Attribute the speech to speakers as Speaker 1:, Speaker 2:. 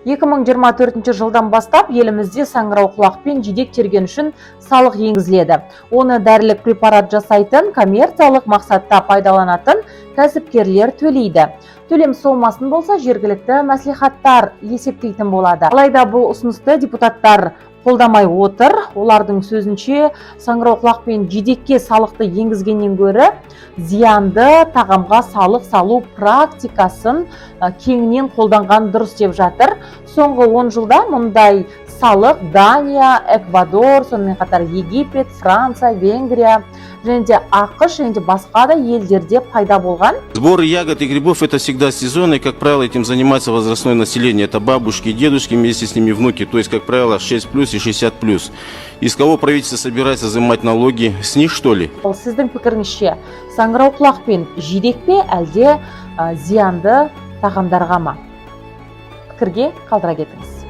Speaker 1: 2024 жылдан бастап елімізде саңырауқұлақ пен жидек терген үшін салық енгізіледі. Оны дәрілік препарат жасайтын, коммерциялық мақсатта пайдаланатын кәсіпкерлер төлейді. Төлем сомасын болса жергілікті мәслихаттар есептейтін болады. Алайда бұл ұсынысты депутаттар қолдамай отыр. Олардың сөзінше, саңырауқұлақ пен жидекке салықты енгізгеннен гөрі зиянды тағамға салық салу практикасын кеңінен қолданған дұрыс деп жатыр. Соңғы 10 жылда мұндай салық Дания, Эквадор, сонымен қатар Египет, Франция, Венгрия және де АҚШ және де басқа да елдерде пайда болған.
Speaker 2: Сборы ягод и грибов – это всегда сезон, и, как правило, этим занимается возрастное население. Это бабушки и дедушки, вместе с ними внуки, то есть, как правило, 6+ и 60+. Из кого правительство собирается взимать налоги? С них, что ли?
Speaker 1: Ал сіздің пікіріңізше, саңырауқұлақ пен жидек пе, әлде зиянды тағамдарға ма? Пікірге қалдыра кетіңіз.